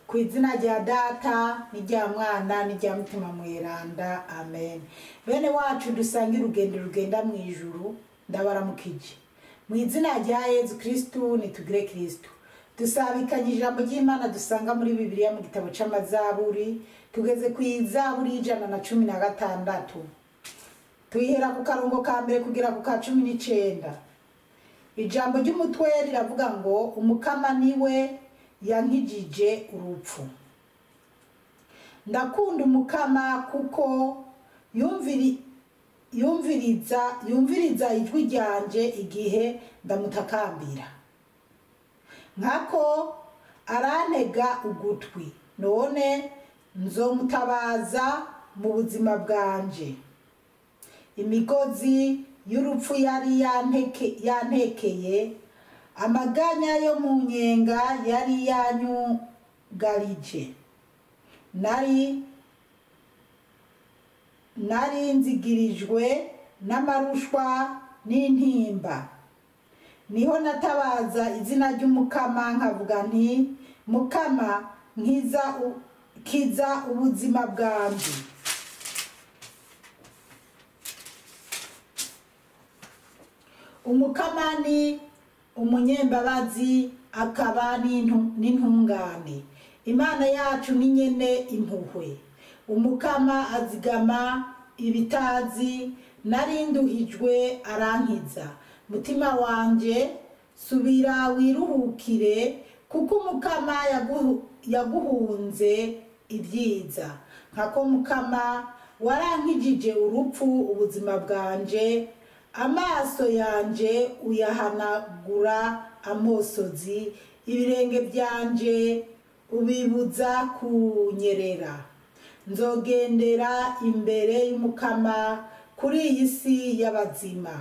Ku izina rya Data n'irya Mwana n'irya Mutima Mweranda, amen. Bene wacu dusanga urugendo rugenda mu ijuru, ndabaramukije mu izina rya Yezu Kristu. Nitugire Kristu. Dusabikanye ijambo ry'Imana dusanga muri Bibiliya mu gitabo c'Amazaburi. Tugeze ku izaburi y'116, tuyihera ku karongo ka mbere kugera ku ka 19. Ijambo ry'umutwe riravuga ngo: "Umukama niwe yankijije urupfu." Ndakunda Umukama kuko yumviriza ijwi ryanje igihe ndamutakambira. Nkako arantega ugutwi, none nzomutabaza mu buzima bwanje. Imigozi y'urupfu yari yantekeye, amaganya yo mu nyenga yari yanyugarije. Nari nzigirijwe n'amarushwa n'intimba. Niho natabaza izina ry'Umukama, nkavuga nti: "Mukama, nkiza, kiza ubuzima bwanje." Umukama ni umunyembabazi akaba n'intungane, Imana yacu ni nyene impuhwe. Umukama azigama ibitazi, narinduhijwe arankiza. Mutima wanje, subira wiruhukire, kuko Umukama yaguhunze ibyiza. Nkako Mukama warankijije urupfu ubuzima bwanje, amaso yanje uyahanagura amosozi, ibirenge byanje ubibuza kunyerera. Nzogendera imbere y'Umukama kuri iyi si y'abazima.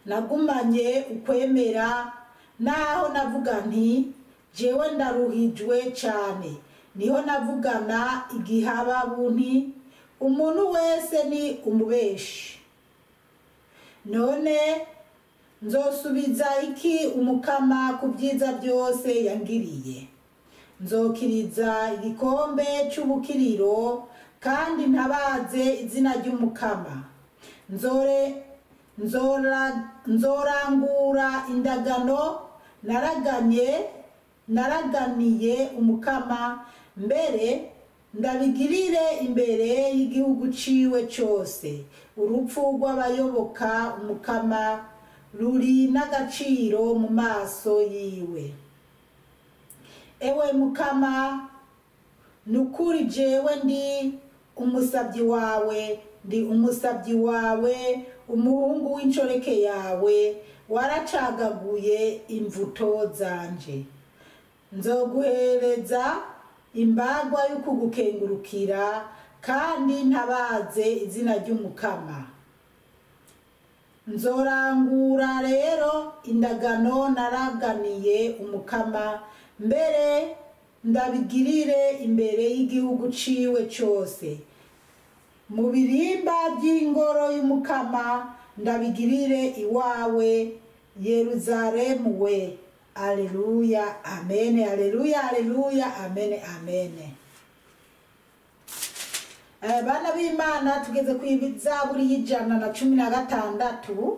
Nagumanye ukwemera naho navuga nti: "Jewe ndaruhijwe cane." Niho navugana igihababu nti: "Umuntu wese ni umubeshi." None nzosubiza iki Umukama ku byiza byose yangiriye? Nzokiriza igikombe c'ubukiriro kandi ntabaze izina ry'Umukama. Nzorangura indagano naraganye, naraganiye Umukama, mbere ndabigirire imbere y'igihugu ciwe cose. Urupfu rw'abayoboka Umukama ruri n'agaciro mu maso yiwe. Ewe Mukama, nukuri jewe ndi umusabyi wawe, ndi umusabyi wawe, umuhungu w'inshoreke yawe, waracagaguye imvuto zanje. Nzoguhereza imbagwa y'ukugukengurukira kandi ntabaze izina ry'Umukama. Nzorangura rero indagano naraganiye Umukama, mbere ndabigirire imbere y'igihugu ciwe cose. Mu birimba by'ingoro y'Umukama ndabigirire iwawe, Yeruzalemu we. Aleluya, amene, aleluya, aleluya, amene, amene. Bana b'Imana, tugeze ku izaburi y'116.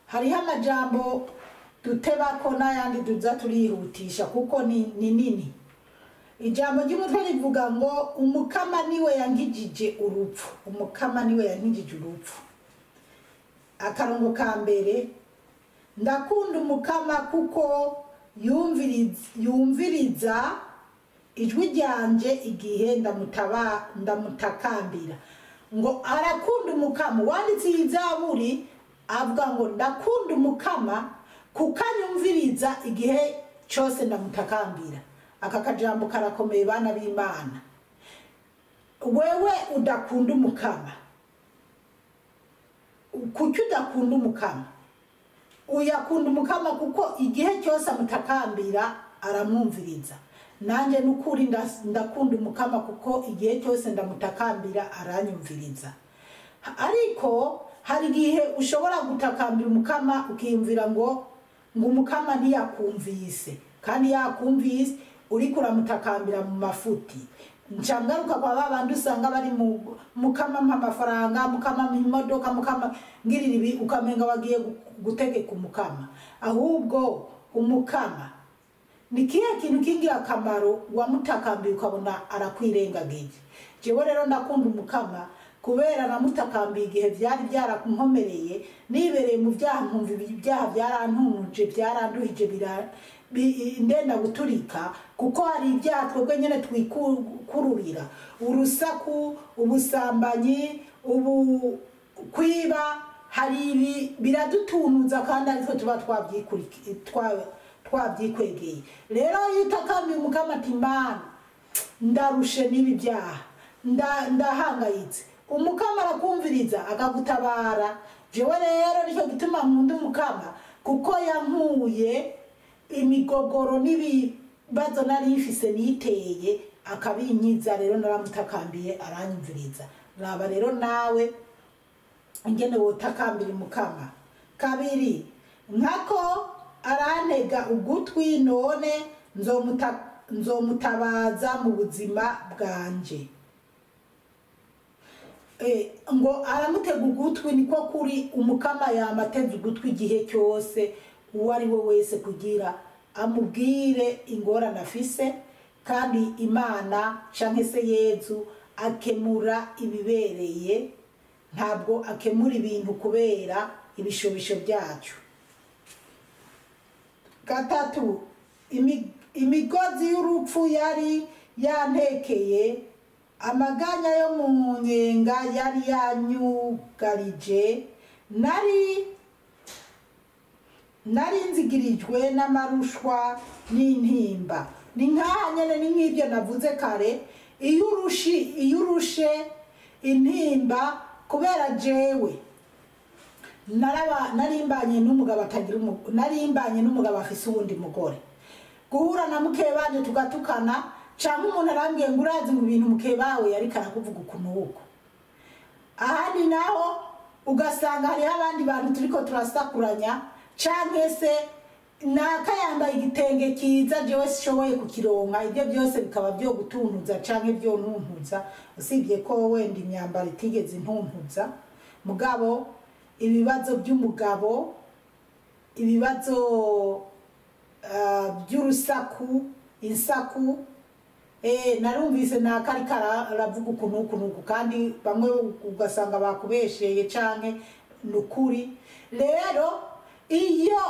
Hariho amajambo dutebako n'ayandi tuza turihutisha kuko ni nini. Ijambo ry'umutwe rivuga ngo: "Umukama niwe yankijije urupfu." Umukama niwe yankijije urupfu. Akarongo ka mbere: ndakunda Umukama kuko yumviriza ijwi ryanje igihe ndamutakambira. Ngo arakunda Umukama. Wanditse iyi zaburi avuga ngo: "Ndakunda Umukama kuko anyumviriza igihe cyose ndamutakambira." Aka kajambo karakomeye, bana b'Imana. Wewe udakunda Umukama, kuki udakunda Umukama? Uyakunda Umukama kuko igihe cyose amutakambira aramwumviriza. Nanjye nukuri ndakunda Umukama kuko igihe cyose ndamutakambira aranyumviriza. Ariko hari igihe ushobora gutakambira Umukama ukiyumvira ngo Umukama ntiyakumvise, kandi yakumvise. Uriko uramutakambira mu mafuti. Ncangaruka kwa babandi usanga bari mu mukama mpa amafaranga, mukama mpa imodoka, mukama ngirira ibi, ukamenga wagiye gutegeka umukama. Ahubwo umukama ni kihe kintu k'ingirakamaro wamutakambiye ukabona arakwirengagije? Jewe rero ndakunda umukama kubera namutakambiye igihe byari byarankomereye, nibereye mu byaha, nkumva ibyaha byarantunuje, byaranduhije, ndenda guturika, kuko hari ibyaha twebwe nyene twikururira: urusaku, ubusambanyi, ubu kwiba. Hari ibi biradutunuza kandi aritwe tuba twabyikwegeye. Rero iyo utakambiye umukama ati Mana, ndarushe n'ibi byaha, ndahangayitse, umukama arakumviriza akagutabara. Jewe rero nicyo gituma nkunda umukama, kuko yankuye imigogoro n'ibibazo nari mfise niteye, akabinkiza. Rero naramutakambiye aranyumviriza. Raba rero nawe ingene wotakambira umukama. Kabiri, nkako arantega ugutwi, none nzomutabaza mu buzima bwanje. Ngo aramutega ugutwi, niko kuri umukama yamateze ugutwi igihe cyose uwo ari we wese kugira amubwire ingorane afise, kandi Imana canke se Yezu akemura ibibereye, ntabwo akemura ibintu kubera ibishobisho byacu. Gatatu, imigozi y'urupfu yari yantekeye, amaganya yo mu nyenga yari yanyugarije, nari nzigirijwe n'amarushwa n'intimba. Ni nkaha nyene, ni nk'ibyo navuze kare, iyo urushe intimba, kubera jewe narimbanye n'umugabo atagira narimbanye n'umugabo afise uwundi mugore, guhura na mukebanje tugatukana, canke umuntu arambwiye ngo urazi mu bintu mukebawe yariko arakuvuga ukuntu uko. Ahandi naho ugasanga hariho abandi bantu turiko turasakuranya, canke se naka yambaye igitenge kiza jewe sishoboye kukironka. Ibyo byose bikaba byo gutuntuza canke byo ntuntuza, usibye ko wenda imyambaro itigeze intuntuza. Mugabo ibibazo by'umugabo, ibibazo by'urusaku, insaku, narumvise naka ariko aravuga ukuntu uku n'uku, kandi bamwe ugasanga bakubesheye canke nukuri. Rero iyo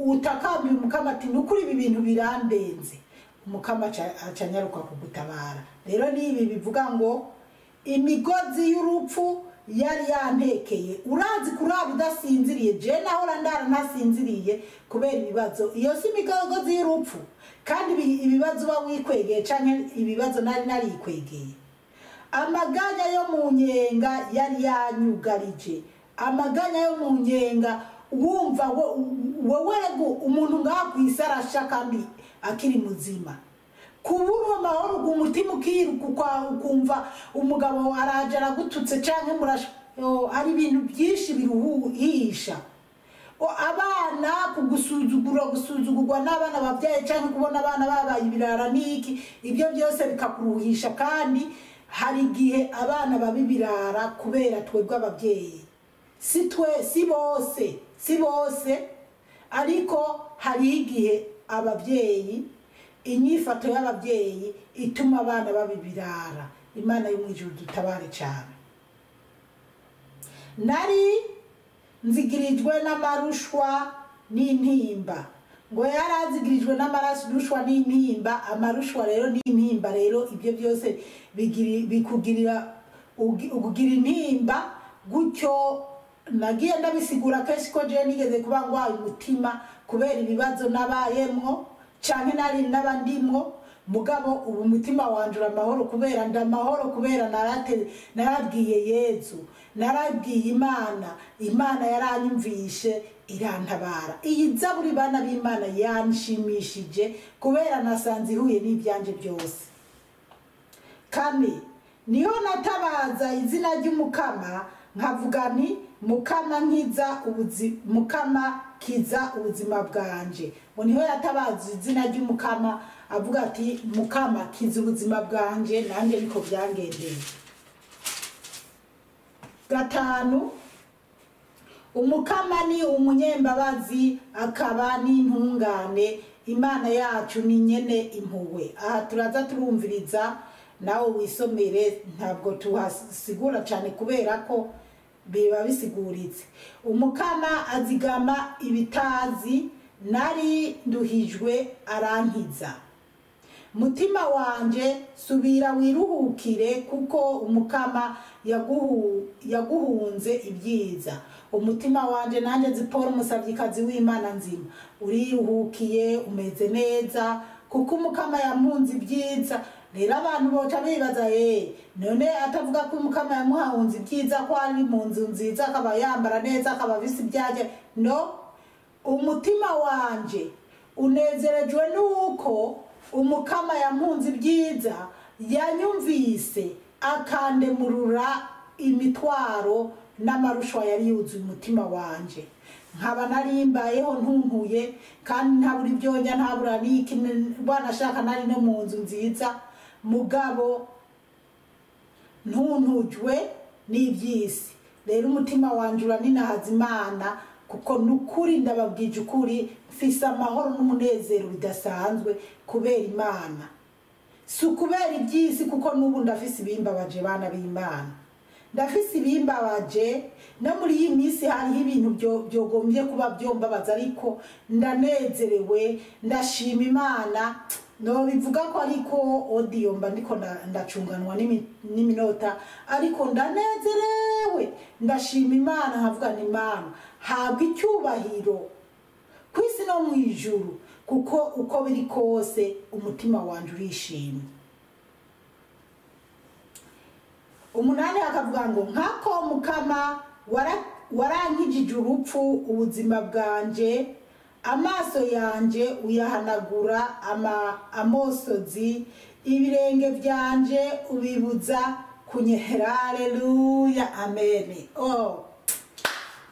utakambiye umukama ati nukuri ibi bintu birandenze, umukama aca anyaruka kugutabara. Rero nibi bivuga ngo imigozi y'urupfu yari yantekeye. Urazi kuraba udasinziriye? Je nahora ndara ntasinziriye kubera ibibazo. Iyo si imigozi y'urupfu? Kandi ibibazo uba wikwegeye, canke ibibazo nari narikwegeye. Amaganya yo mu nyenga yari yanyugarije, amaganya yo mu nyenga, wumva wowe umuntu ngaha kw'isi arasha kandi akiri muzima, kubura amahoro, umutima ukiruka, ukumva umugabo araje aragututse canke murasha. Hari ibintu byinshi biruhisha abana, kugusuzugura, gusuzugurwa n'abana babyaye, canke kubona abana babaye ibirara n'iki, ibyo byose bikakuruhisha. Kandi hari igihe abana baba ibirara kubera twebwe ababyeyi, si twe, si bose, si bose, ariko hari igihe ababyeyi, inyifato y'ababyeyi ituma abana baba ibirara. Imana yo mw'ijuru dutabare cyane. Nari nzigirijwe n'amarushwa n'intimba. Ngo yarazigirijwe n'amarushwa n'intimba. Amarushwa rero n'intimba, rero ibyo byose bikugirira ugira intimba gutyo. Nagiye ndabisigura kenshi ko jewe nigeze kuba ngwaye umutima kubera ibibazo nabayemwo canke nari n'abandimwo. Mugabo ubu umutima wanje amahoro, kubera ndamahoro, kubera narabwiye Yezu, narabwiye Imana, Imana yaranyumvishe irantabara. Iyi zaburi, bana b'Imana, yanshimishije kubera nasanze ihuye n'ibyanje byose. Kane, niho natabaza izina ry'umukama, nkavuga nti mukama nkiza mukama kiza ubuzima bwanje. Ngo niho yatabaza izina ry'umukama. avuga ati mukama kiza ubuzima bwanje, nanjye niko byangendeye. 5, umukama ni umunyembabazi akaba n'intungane, Imana yacu ni nyene impuhwe. Aha turaza turumviriza nawe wisomere, ntabwo tuhasigura cyane kubera ko biba bisiguritse. Umukama azigama ibitazi, nari nduhijwe arankiza. Mutima wanje subira wiruhukire, kuko umukama yaguhunze ibyiza. Umutima wanje nanjye Zipora umusavyikazi w'Imana nzima, uriruhukiye umeze neza, kuko umukama yamunze ibyiza. Rero abantu boca bibaza none atavuga ko umukama yamuhunze ibyiza, ko ari mu nzu nziza, akaba yambara neza, akaba afise ibyaje. No, umutima wanje unezerejwe nuko umukama yampunze ibyiza, yanyumvise akandemurura imitwaro n'amarushwa yari yuzuye umutima wanje. Nkaba narimbayeho ntuntuye, kandi ntabura ibyonya, ntabura n'iki, banashaka nari no mu nzu nziza, mugabo ntuntujwe n'iby'isi. Rero umutima wanje uraninahaza Imana, kuko nukuri ndababwije ukuri, mfise amahoro n'umunezero bidasanzwe kubera Imana, si ukubera iby'isi, kuko n'ubu ndafise ibimbabaje bana b'Imana, ndafise ibimbabaje. No muri iyi minsi hariho ibintu byogombye kuba byombabaza, ariko ndanezerewe, ndashima Imana. No bivuga ko ariko audio mba ndiko ndacunganwa n'iminota, ariko ndanezerewe, ndashima Imana, nkavuga ni Imana habwa icyubahiro ku isi no mu ijuru, kuko uko biri kose umutima wanje urishimye. 8 akavuga ngo nkako mukama warankijije urupfu ubuzima bwanje, amaso yanje uyahanagura amosozi, ibirenge byanje ubibuza kunyehera. Haleluya, amen. Oh,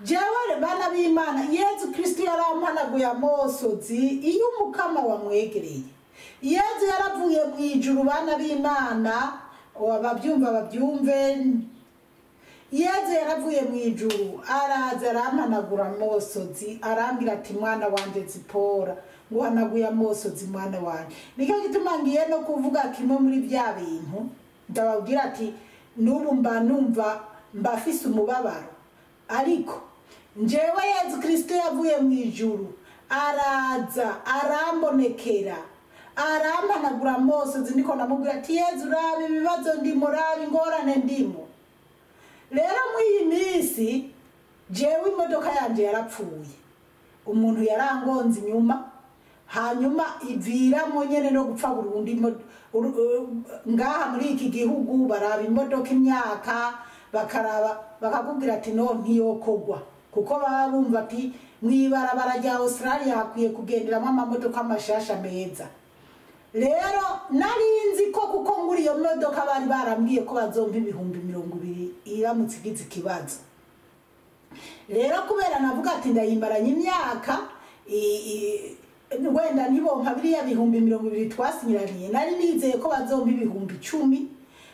jewe bana b'Imana, Yezu Kristo yarampanaguye amosozi iyo umukama wamwegereye. Yezu yaravuye mu ijuru bana b'Imana, ababyumva babyumve. Yezu yaravuye mu ijuru araza arampanagura amosozi, arambwira ati mwana wanje Zipora, nguhanaguye amosozi mwana wanje. Nicyo gituma ngiye no kuvuga kimwe muri bya bintu, ndababwira ati n'ubu mba numva mbafise umubabaro, ariko njewe Yezu Kristo yavuye mu ijuru araza arambonekera, arampanagura amosozi. Niko namubwira ati Yezu raba ibibazo ndimo, raba ingorane ndimo. Rero muri iyi minsi jewe imodoka yanje yarapfuye, umuntu yarangonze inyuma, hanyuma iviramo nyene no gupfa burundu. Ngaha muri iki gihugu baraba imodoka imyaka, bakaraba bakakubwira ati no ntiyokogwa, kuko baba bumva ati mw'ibarabara rya Australia hakwiye kugenderamo amamodoka amashasha meza. Rero narinzi ko kuko nguri iyo modoka bari barambwiye ko bazompa 20,000 iramutse igize ikibazo. Rero kubera navuga ati ndayimbaranye imyaka, wenda nibompa biriya 20,000 twasinyiraniye, nari nizeye ko bazompa 10,000,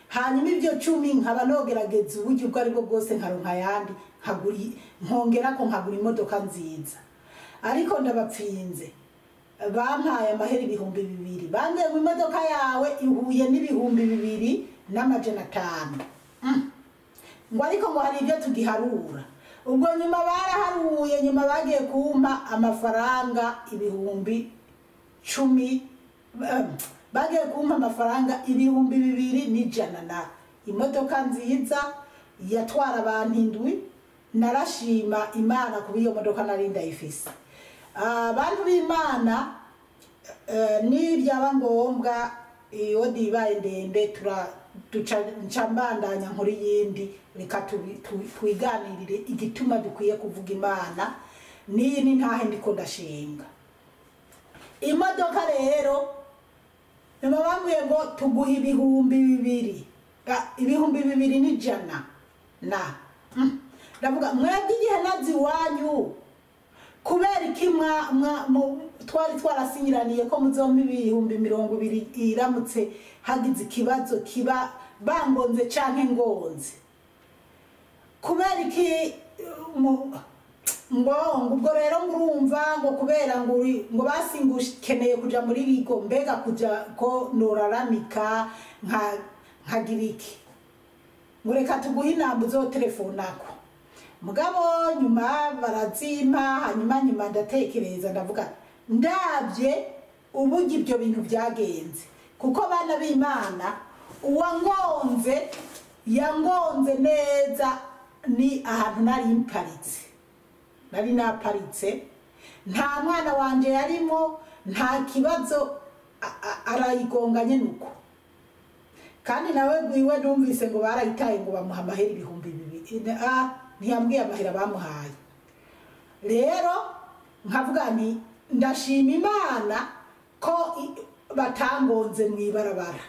hanyuma ibyo 10 nkaba nogerageza uburyo ubwo aribwo bwose nkaronka ayandi, nkongera ko nkagura imodoka nziza. Ariko ndabapfinze, bampaye amahera 2,000, bambwiye ngo imodoka yawe ihuye n'2,500, ngo ariko ngo hari ibyo tugiharura. Ubwo nyuma baraharuye, nyuma bagiye kumpa amafaranga 10,000, bagiye kumpa amafaranga 2,100 na imodoka nziza yatwara abantu 7. Narashima Imana kuba iyo modoka nari ndayifise. Abantu b'Imana, nibyaba ngombwa iyo dibaye ndende nca mbandanya nkuru yindi, reka twiganirire igituma dukwiye kuvuga Imana. Niyi ni ntahe ndiko ndashinga imodoka. Rero nyuma bambwiye ngo tuguha 2,000, 2,100 na ndavuga mwebwe igihe nazi iwanyu Kubera iki twari twarasinyiraniye ko muzompa 20,000 iramutse hagize ikibazo kiba bangonze canke ngonze? Kubera iki ngo ubwo rero ngurumva ngo kubera ngo ngo basingukeneye kuja muri bigo, mbega kuja ko noraramika nka nkagira iki? Ngo reka tuguhe inamba uzotelefonako. Mugabo nyuma barazimpa, hanyuma nyuma ndatekereza ndavuga ndabye uburyo ibyo bintu byagenze, kuko bana b'Imana uwangonze yangonze neza ni ahantu nari mparitse, nari naparitse, nta mwana wanje yarimo, nta kibazo, arayigonganye nuko. Kandi nawe gwiwe numvise ngo barayitaye ngo bamuha amahera 2000, ntiyambwiye amahera bamuhaye. Rero nkavuga nti ndashima Imana ko batangonze mw'ibarabara.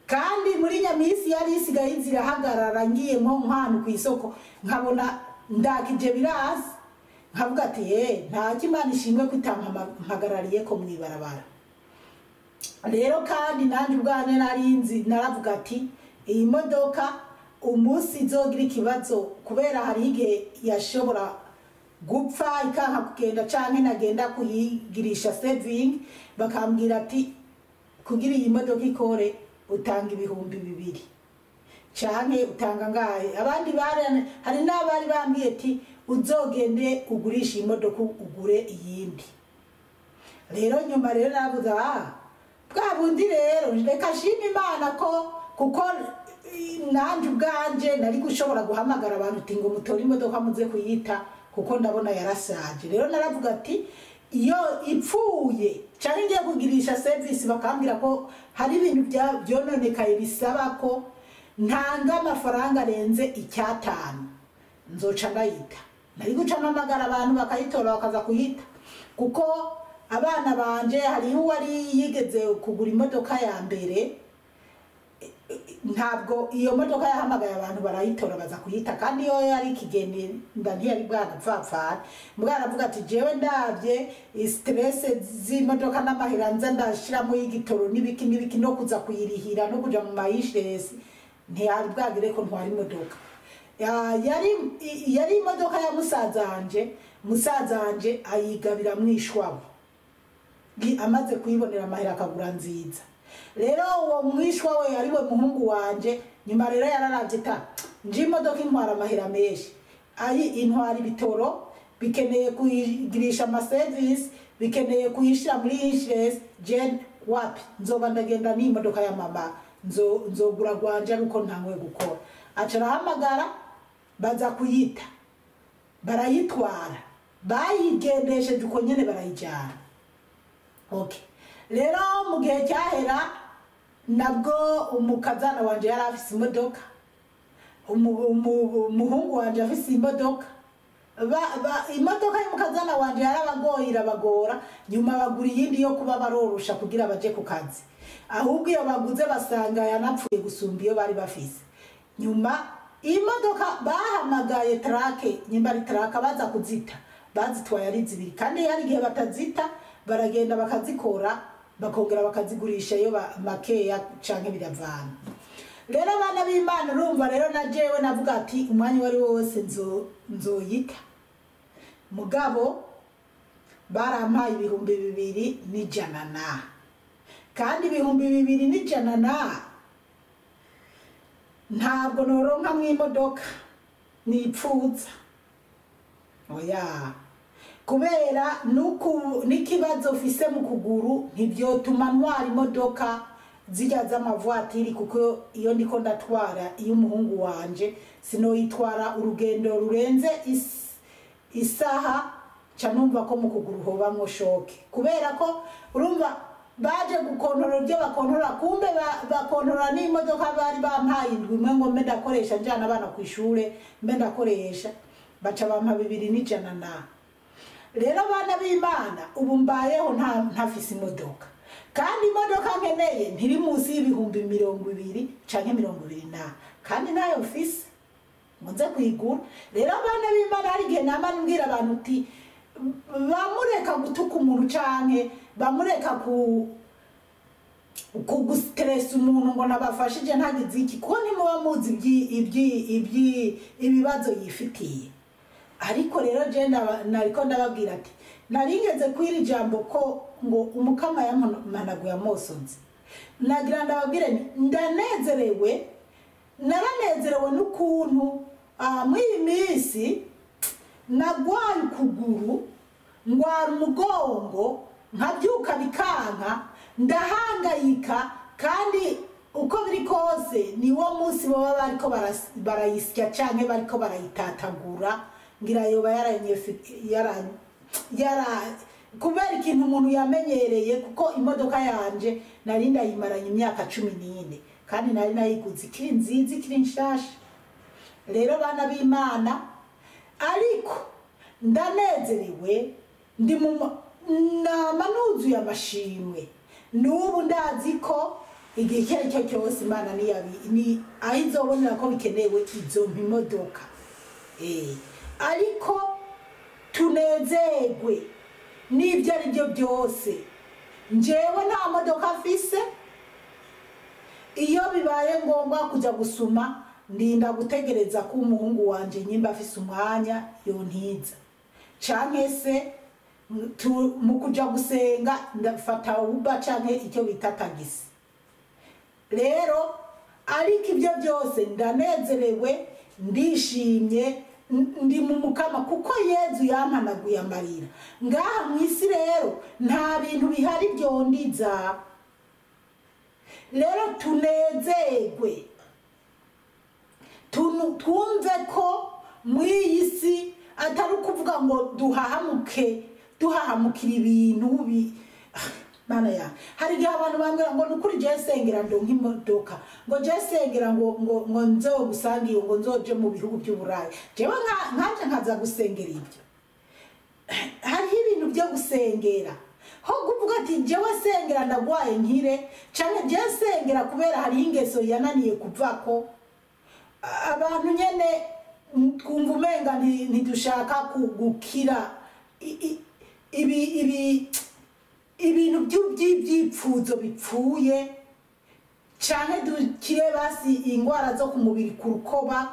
Kandi muri nyamisi yari isigaye inzira hagarara, ngiye nko nk'ahantu ku isoko nkabona ndakije birasi, nkavuga ati nta Imana ishimwe ko itampagarariye ko mw'ibarabara. Rero kandi nanjye ubwane nari nzi, naravuga ati iyi modoka umunsi izogira ikibazo, kubera hari igihe yashobora gupfa ikanka kugenda canke nagenda kuyigirisha saving, bakambwira ati kugira iyi modoka ikore utanga 2000 canke utanga ngahe. Abandi bari hari n'abari bambwiye ati uzogende ugurisha imodoka ugure iyindi. Rero nyuma rero navuze bwa bundi rero reka shima Imana ko kuko nanje ubwanje nari gushobora guhamagara abantu uti ngo mutore imodoka muze kuyita, kuko ndabona yarasaje. Rero naravuga ati iyo ipfuye canke ngiye kugirisha service bakambwira ko hari ibintu byononekaye bisaba ko ntanga amafaranga arenze 5,000 nzoca ndayita. Nari guca mpamagara abantu bakayitora bakaza kuyita, kuko abana banje hari uwari yigeze kugura imodoka ya mbere, ntabwo iyo modoka yahamagaye abantu barayitora baza kuyita, kandi iyo yari ikigeni nda ntiyari bwanapfapfana. Mugabo aravuga ati jewe ndavye stress z'imodoka n'amahera nza ndashiramo y'igitoro n'ibiki n'ibiki no kuza kuyirihira no kuja mu mayishesi, ntiyari bwagire ko ntwara imodoka. Yari imodoka ya musazanje, musazanje ayigabira mwishwabo, amaze kuyibonera amahera akagura nziza. Rero uwo mwishwa we ari we muhungu wanje, nyuma rero yararavye ta nje imodoka intwara amahera menshi, ayi intwara ibitoro bikeneye kuyigirisha ama service, bikeneye kuyishira muri insurance, je wapi nzoba ndagenda ni imodoka ya mama, nzogura gwanje ariko ntangwe gukora. Aca arahamagara baza kuyita, barayitwara, bayigendesheje uko nyene barayijana. Okay. Rero mu gihe cyahera nabwo umukazana wanje yari afise imodoka, umuhungu wanje afise imodoka, imodoka y'umukazana wanje yarabagoye irabagora, nyuma bagura iyindi yo kuba barorosha kugira baje ku kazi. Ahubwo iyo baguze basanga yanapfuye gusumba iyo bari bafise. Nyuma imodoka bahamagaye trake, nyimba ari traka baza kuzita, bazitwaye ari zibiri, kandi hari igihe batazita baragenda bakazikora bakongera bakazigurisha iyo makeya canke biravana. Rero abana b'Imana urumva rero na jewe navuga ati umwanya wari wose nzoyita. Mugabo barampaye 2,100 kandi 2,100 ntabwo noronka mu imodoka nipfuza. Oya, kubera nuko n'ikibazo ufise mu kuguru ntibyotuma ntwara imodoka zijya z'amavuatiri, kuko iyo ndiko ndatwara iyo umuhungu wanje sinoyitwara urugendo rurenze isaha ca numva ko mu kuguru hobamwo shoke, kubera ko urumva baje gukontorora ibyo bakontorora, kumbe bakontorora n'imodoka bari bampaye indwi imwe ngo mbe ndakoresha njana abana ku ishure, mbe ndakoresha, baca bampa 2,100. Rero abana b'Imana ubu mbayeho ntafise imodoka, kandi imodoka nkeneye ntiri munsi y'20,000 canke 20,000, kandi ntayo mfise. Ngo nze kuyigura. Rero abana b'Imana, hari igihe nama mbwira abantu uti bamureka gutuka umuntu canke bamureka ku kugustressa umuntu ngo nabafashije ntagize iki, kuko ntimuba muzi ibibazo yifitiye. Ariko rero je nariko ndababwira ati naringeze kwiri ijambo ko ngo Umukama yampanaguye amosozi. Nagira ndababwire nti ndanezerewe, naranezerewe n'ukuntu muri iyi minsi nagwaye ukuguru, ngwara umugongo, nkabyuka bikanka, ndahangayika. Kandi uko biri kose ni wo munsi baba bariko barayisya canke bariko barayitatagura, ngira yoba yara kubera ikintu umuntu yamenyereye, kuko imodoka yanje nari ndayimaranye imyaka 14 kandi nari nayiguze ikiri nziza, ikiri nshasha. Rero bana b'Imana, ariko ndanezerewe, ndi mu nama nuzuye amashimwe. N'ubu ndazi ko igihe icyo ari cyo cyose Imana ni aho izobonera ko bikenewe izompa imodoka. Ariko tunezerwe n'ibyo ari byo byose. Njyewe nta modoka mfise, iyo bibaye ngombwa kujya gusuma ndinda gutegereza ko umuhungu wanje nyimba afise umwanya yontiza, canke se mu kuja gusenga ndafata Uber canke icyo bita tagisi. Rero ariko ibyo byose ndanezerewe, ndishimye, ndi mu Mukama kuko Yezu yampanaguye amarira. Ngaha mu isi rero nta bintu bihari byondiza. Rero tunezerwe, twumve ko muri iyi si atari ukuvuga ngo duhahamuke, duhahamukira ibintu bi Mana ya. Hari igihe abantu bambwira ngo nukuri je sengera ndonke imodoka, ngo je sengera ngo nzogusange iyo, ngo nzoje mu bihugu by'Uburayi. Jewe nkaje nkaza gusengera ibyo. Hariho ibintu byo gusengera, ho kuvuga ati jewe sengera ndagwaye nkire, canke je sengera kubera hariho ingeso yananiye kuvako. Abantu nyene twumva umenga ntidushaka gukira ibi ibintu by'ibyipfuzo bipfuye, canke dukire basi ingwara zo ku mubiri, ku rukoba,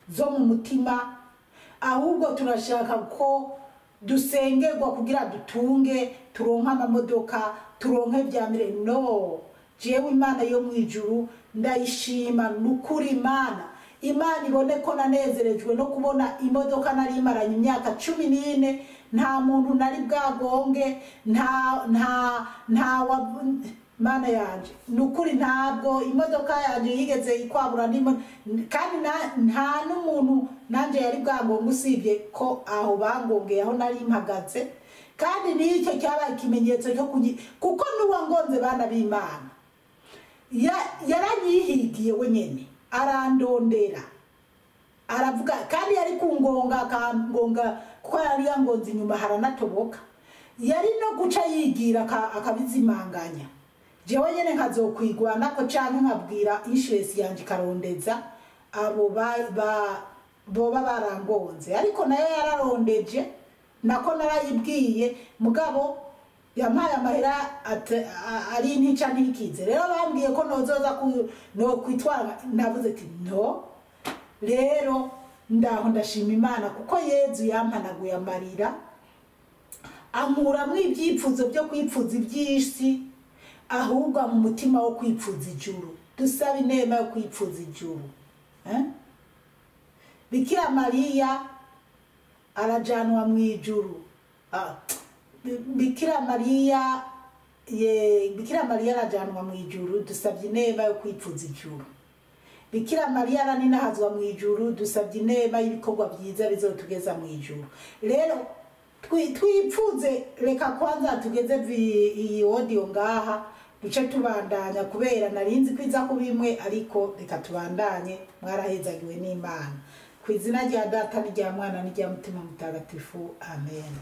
zo mu mutima. Ahubwo turashaka ko dusengerwa kugira dutunge, turonke amamodoka, turonke vya mbere. No, jewe Imana yo mu ijuru ndayishima nukuri. Imana ibone ko nanezerejwe no kubona imodoka nari imaranye imyaka 14, nta muntu nari bwagonge, nta nta nta wa Mana yanje nukuri ntabwo imodoka yanje yigeze ikwabura ndimo, kandi nta n'umuntu nanje yari bwagonge usibye ko aho bangongeye aho nari mpagaze. Kandi n'icyo cyabaye ikimenyetso cyo kuko n'uwangonze, bana b'Imana, yaranyihigiye wenyene, arandondera, aravuga. Kandi yari kungonga akangonga kuko yari yangonze inyuma haranatoboka, yari no guca yigira akabizimanganya, jewe nyene nkazokwigwanako canke nkabwira insurance yanje ikarondeza abo boba barangonze. Ariko nayo yararondeje, nako narayibwiye, mugabo yampaye amahera ari ntica ntikize. Rero bambwiye ko nozoza no kwitwara, navuze ati no. Rero ndaho ndashima Imana kuko Yezu yampanaguye amarira, ankuramwo ibyipfuzo byo kwipfuza iby'isi, ahubwo mu mutima wo kwipfuza ijuru. Dusaba inema yo kwipfuza ijuru. Bikira Mariya arajanwa mu ijuru. Bikira Mariya ye, Bikira Mariya arajanwa mu ijuru, dusabye inema yo kwipfuza ijuru. Bikira Mariya araninahazwa mu ijuru, dusabye inema y'ibikorwa byiza bizotugeza mu ijuru. Rero twipfuze. Reka kwanza tugeze iyi audio ngaha, duce tubandanya, kubera narinzi kwiza ku bimwe, ariko reka tubandanye. Mwarahezagiwe n'Imana. Ku izina rya Data n'irya Mwana n'irya Mutima Mutagatifu, amen.